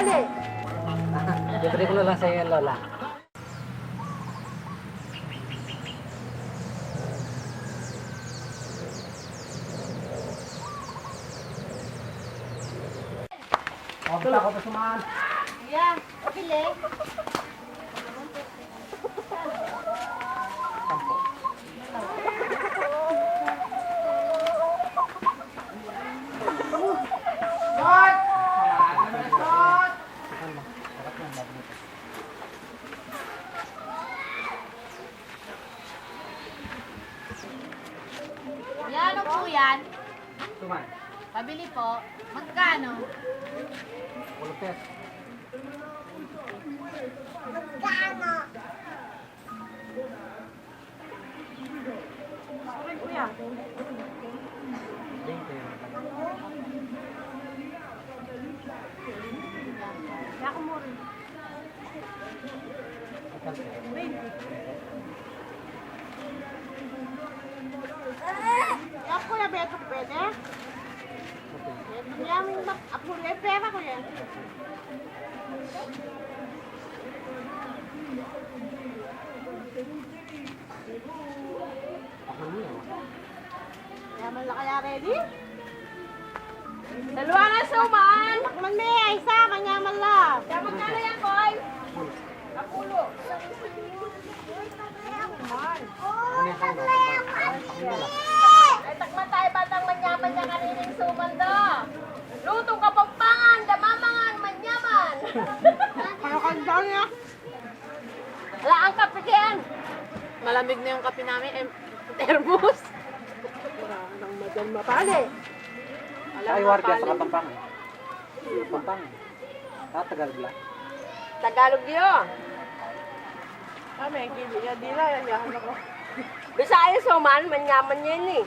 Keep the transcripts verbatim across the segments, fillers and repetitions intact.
Libre ko na lang sa'yo yan, Lola. Oh, basta ko pa sumahan. Yeah, okay, le. Yan, ano po yan? Tuman. Pabili po. Magkano? Puluh pesos. Magkano? Sorry, kuya. Kaya ko mura. Twenty. Kaya, kuya, Beto, pwede? Beto, yamin, apul e pera ko yan. Manyaman la kaya, ready? Dalawa na suman. Takman me, ay isa, manyaman la. Kaya magkano yan, Koy? Napulo. Ay, takman tayo, batang manyaman, yan kanining suman da. Lutong Kapampangan, damamangan, manyaman. Kaya kanta niya. Ala, ang kape diyan. Malamig na yung kape namin, em, termos. Wala nang madal mapali. Wala. Ay, wardiya sa Kapampangan. Kapampangan. Ah, Tagalog la. Tagalog yun. Ah, may gili. Ya, di na, yayahan ako. Bisaya, suman, manyaman yan eh.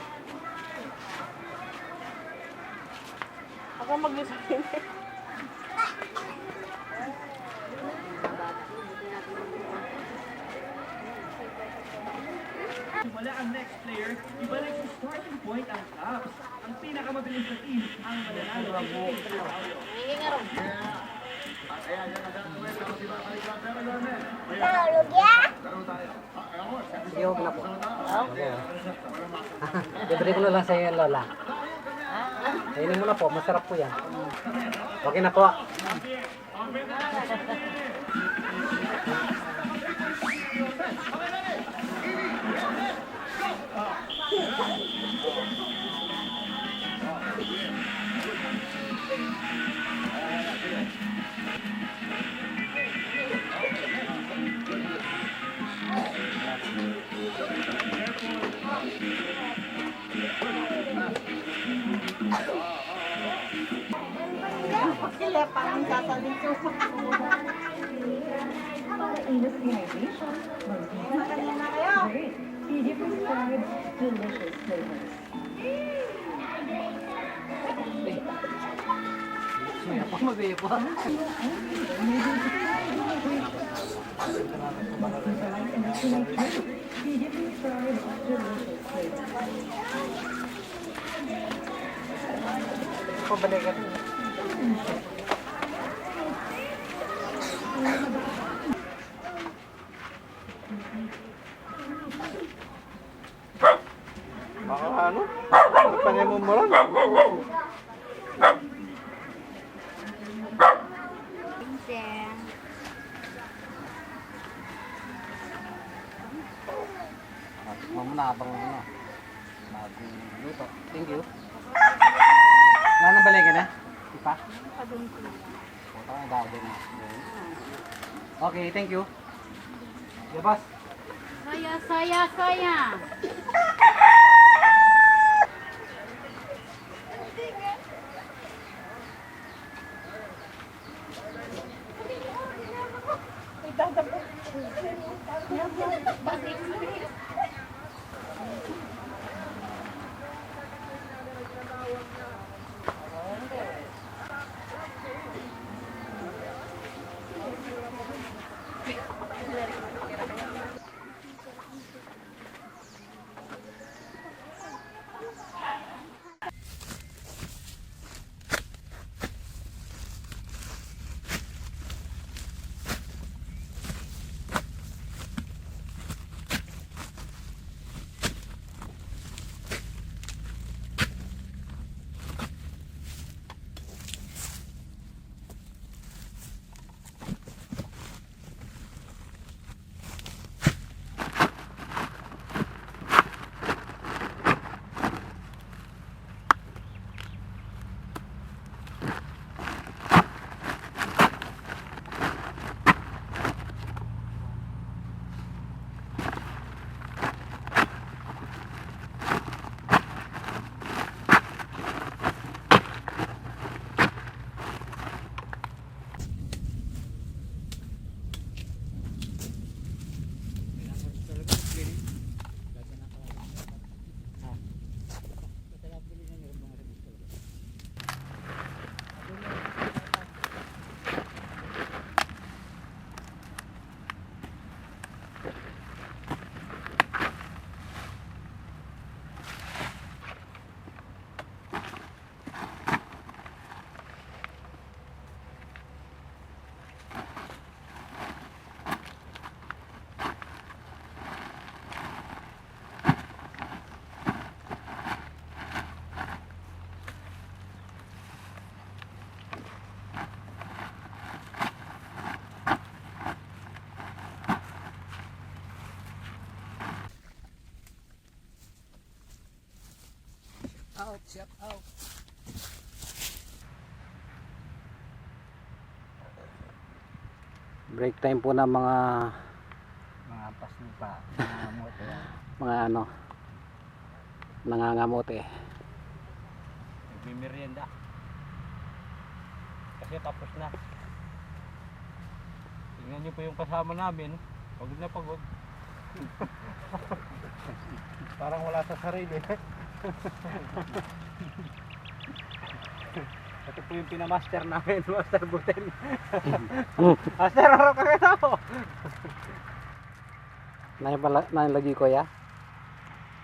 Ako mag-design. Simula ang next player, ibalik sa starting point ang Caps. Ang pinakamabilis na team ang mananalo. Tagalog yan? Sige, huwag na po. Libre ko na lang sa'yo yan, Lola. Kainin mo na po, masarap po yan. Okay na po. Para investigation, magpipilian kayo. Great. Pwede prescribe delicious flavors. Suya pa, mabaya pa. Pabalikan. Baka ano? Ano pa niya mumuran? At mamuna abang ano. Bagong luto. Thank you. Wala nang balikan na? Di pa? Puta, ang dami na. Okay, thank you. Labas. Saya, saya, saya. Out, shout out. Break time po ng mga Mga ampas lupa, mga mote. Mga ano, nangangamote. Nagmimerienda. Kasi tapos na. Tingnan niyo po yung kasama namin. Pagod na pagod. Parang wala sa sarili. Ito po yung pinamaster namin, Master Buten. Master, harap ka na po. Nai pala, nai lagi, kuya?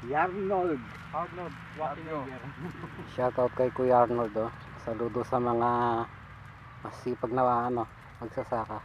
Arnold. Arnold Schwarzenegger. Shoutout kay Kuya Arnold, oh. Saludo sa mga masipag na, ano, magsasaka.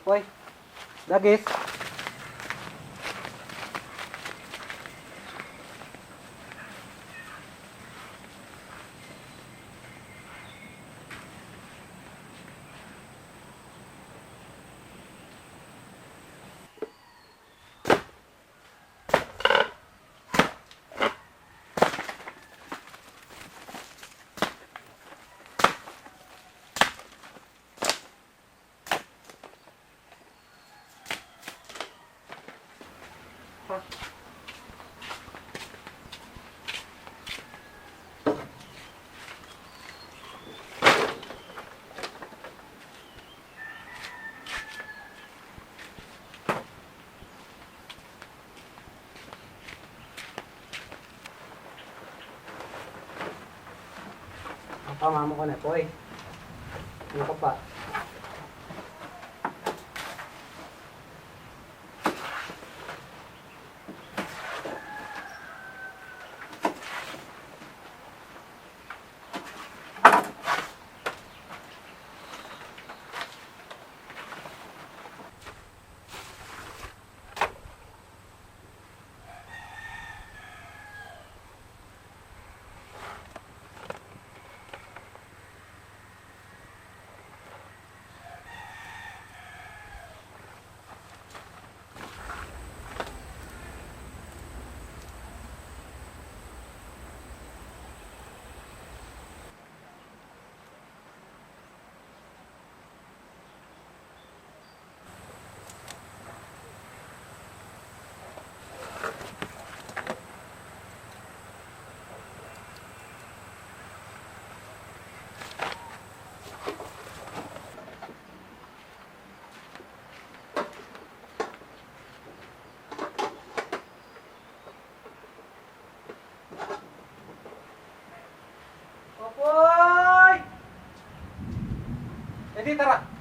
Hoy, Dagis. Apa, mamu ka na, Poy? Ano ka pa? Popoy! Edi, tara!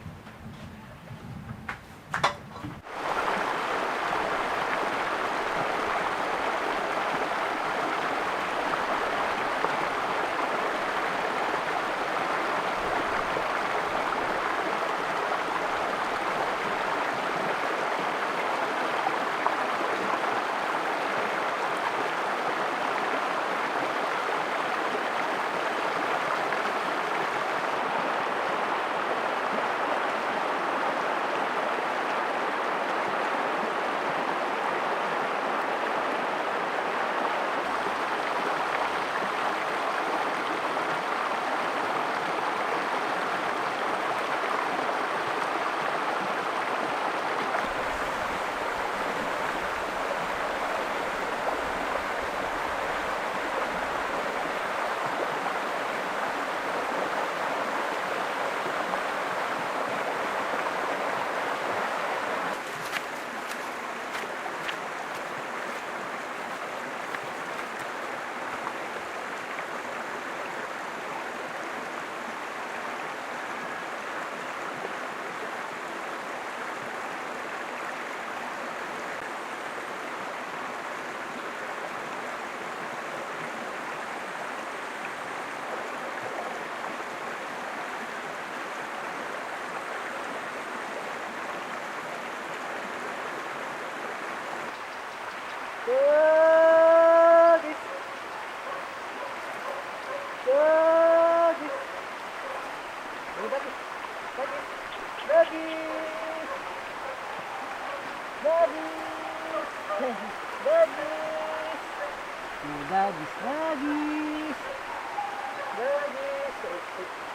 Dagis! Dagis! Dagis! Dagis! Dagis! Dagis! Dagis!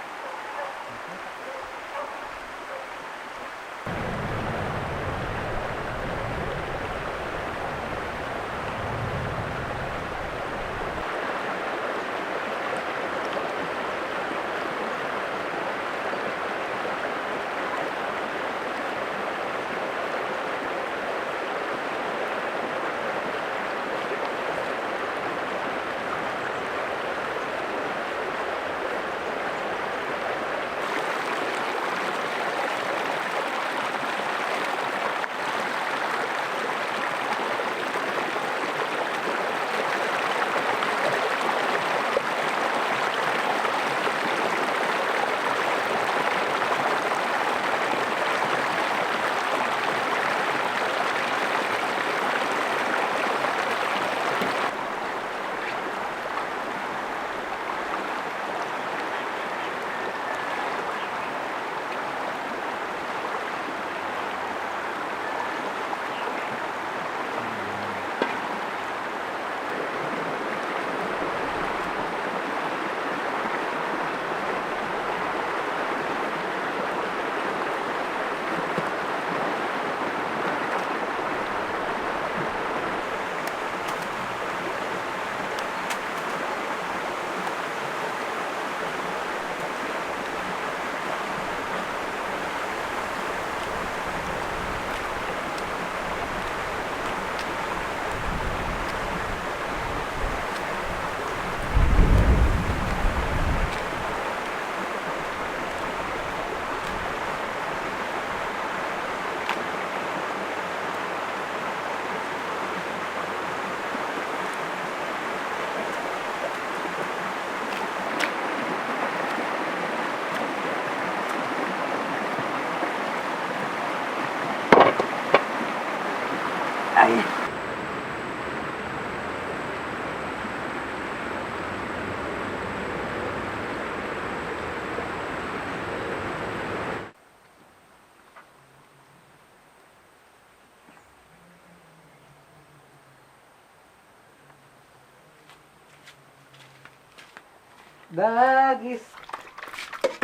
Dagis.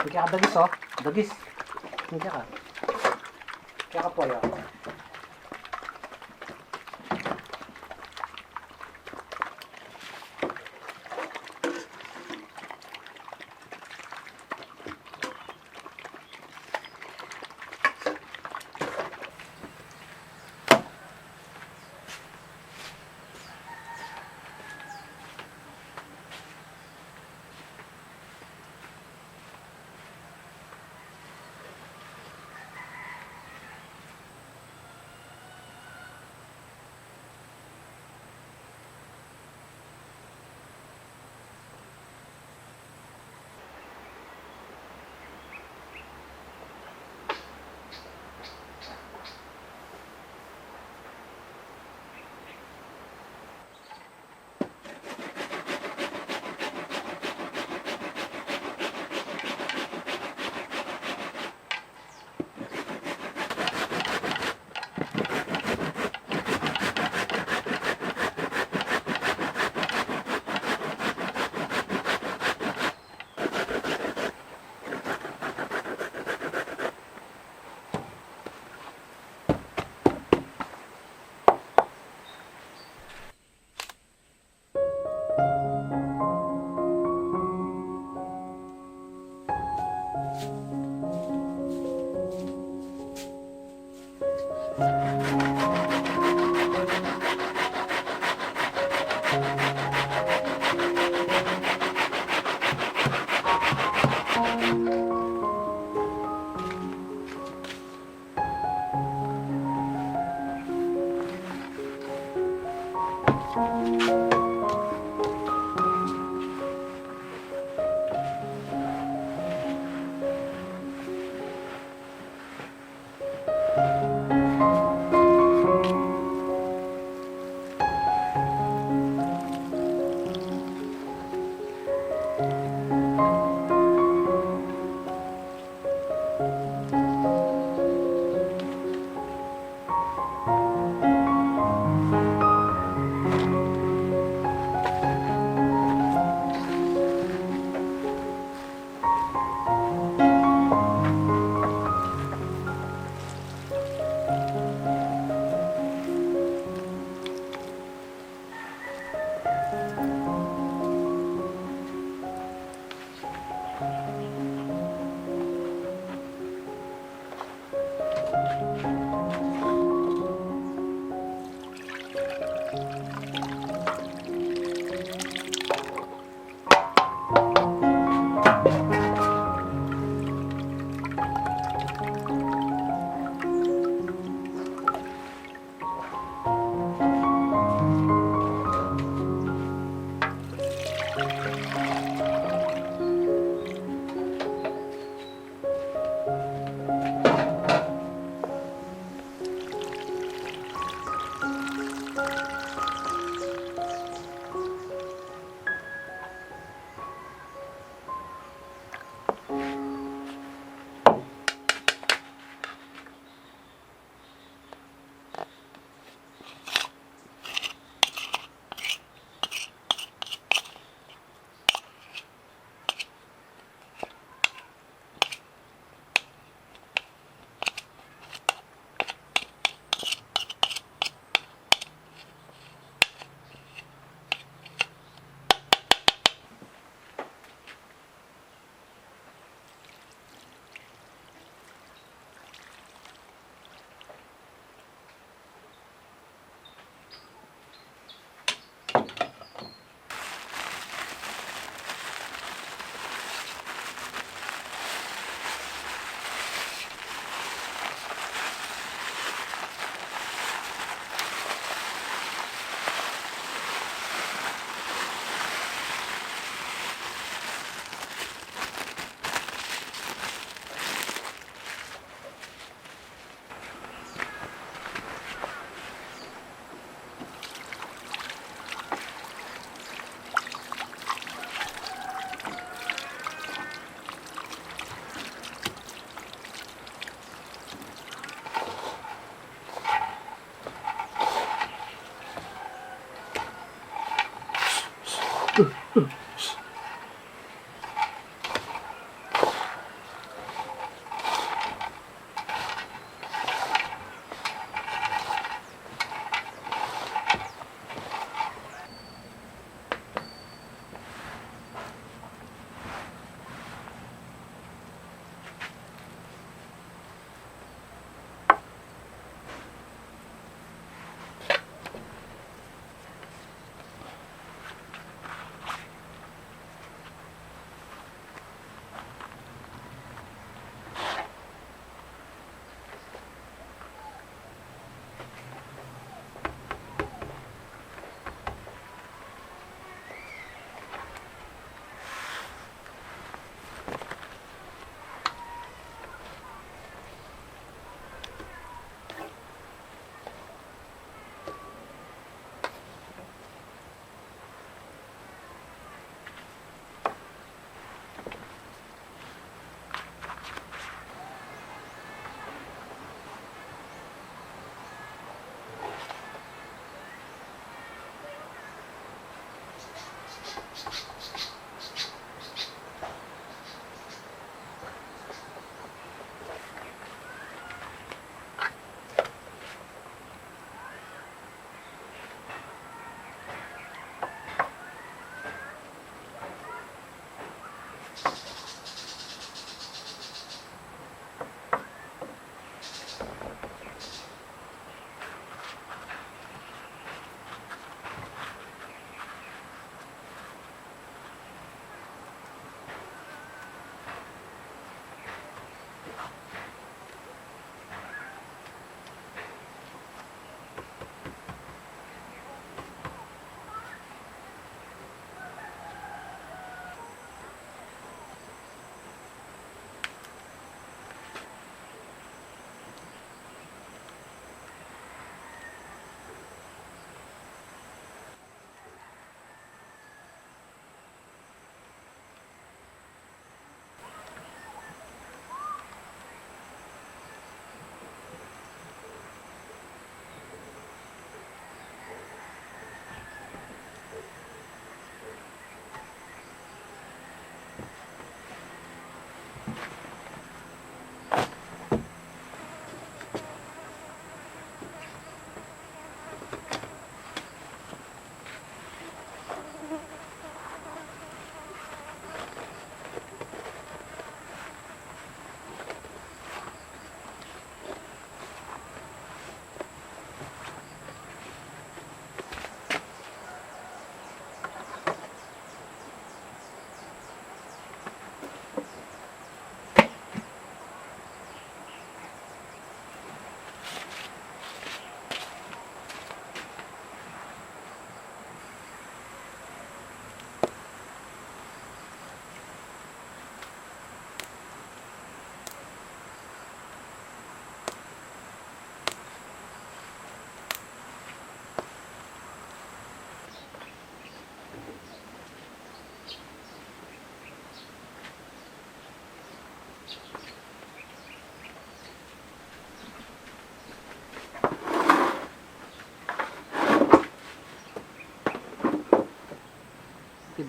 Ini keka dagis, o. Dagis. Ini keka. Keka po ya.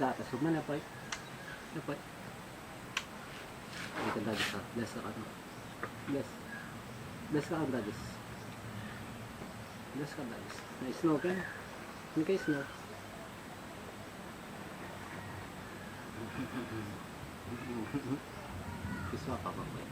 Atas, huwag na, Poy. Na, Poy. Ay, ganda, gusto. Bless ka, ano? Bless. Bless ka, ganda, gusto. Bless ka, ganda, gusto. Na-snow ka na. Hindi kayo snow. Kiswa pa ba, Poy?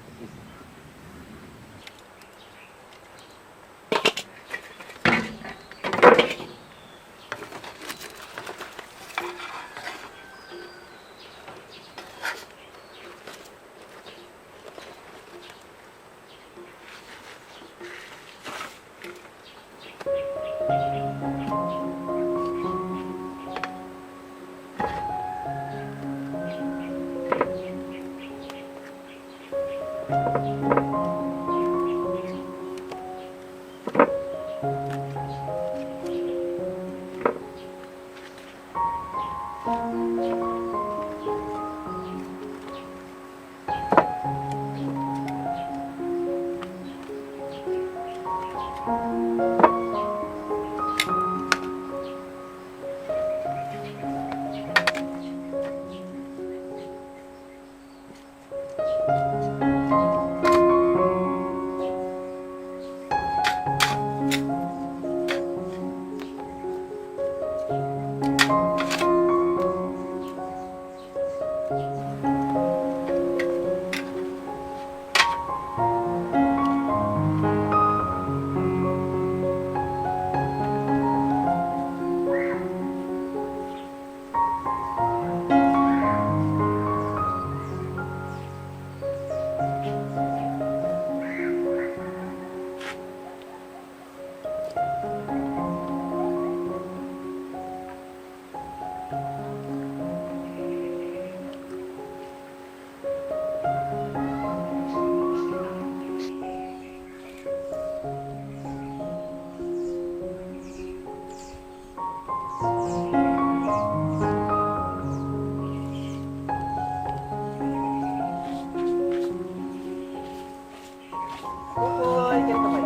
Kukoy, kaya ka pa.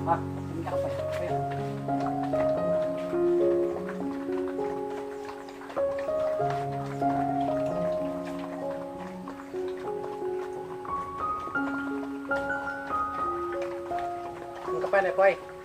Ah, hindi ka pa. Ayan. Hindi ka pa, Nepoy.